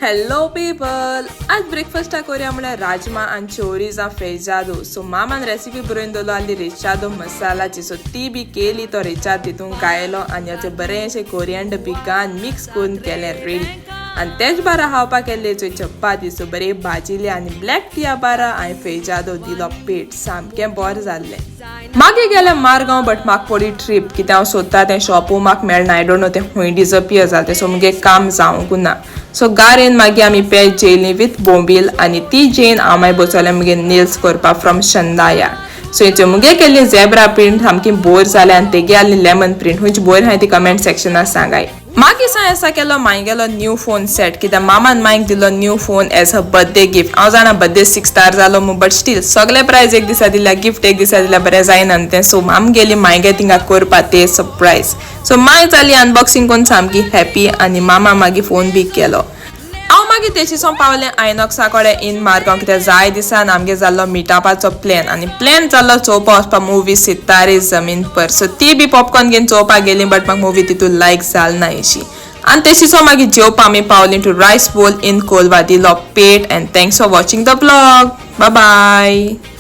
Hello people, आज ब्रेकफास्टाक करूया म्हळ्यार राजमा आनी चोरीजा फेजादो. सो मामान रेसिपी बरोवन दवरलो आसली रेचादो मसालाची. सो ती बी केली, तो रेचाद तितून गायलो आनी हाचें बरेंशें कोरियंडर बी घालून मिक्स करून केलें रेडी. आनी तेच बारा खावपाक केल्ले चोय चपाती. सो बरी भाजिली आनी ब्लॅक टिया बारा हांवें फेजादो दिलो पेट, सामकें बरें जाल्लें. मागीर गेलें मारगांव, बट म्हाका पडली ट्रीप. कित्याक हांव सोदता तें शॉपू म्हाका मेळना. I don't know तें खूंय डिसअपियर जालें तें. सो मुगे काम जावंकू ना. सो गारेन मागीर आमी पेज जेयली विथ बोंबील आनी ती जेन हांव मागीर बसवलें मुगे नेल्स करपाक फ्रॉम शंदाया. सो हेच्यो मुगे केल्ली झेब्रा प्रिंट सामकी बोर जालें आनी तेगे आसली लेमन प्रिंट. खंयची बोर आहाय ती कमेंट सेक्शनात सांगाय. मागीर सावन आसा केलो मायगेलो न्यू फोन सेट, कित्याक मामान मायक दिलो new phone as a birthday gift. हांव जाणा बर्थडे सिक्स्तार जालो मू, बट स्टील सगळे प्रायज एक दिसा दिल्या, गिफ्ट एक दिसा दिल्या, बरें जायना न्हू तें. सो आम गेली मायगे थिंगा करपा ते सरप्रायज. सो माय जाली अनबॉक्सिंग करून सामकी हॅपी आनी मामा मागीर फोन बी केलो. हांव मागीर तेशीसोन पावलें आयनॉक्सा कडेन इन मारगांव, कित्याक जाय दिसान आमगे जाल्लो मिटअपाचो प्लॅन आनी प्लॅन जाल्लो चोवपा वचपा मुवी सितारे जमीन पर. सो ती बी पॉपकॉर्न घेवन चोवपाक गेली, बट म्हाका मुवी तितून लायक जाल ना अशी. आनी तेशीसो मागीर जेवपा आमी पावली टू रायस बोल इन कोलवा. दिलो पेट and thanks for watching the vlog. Bye.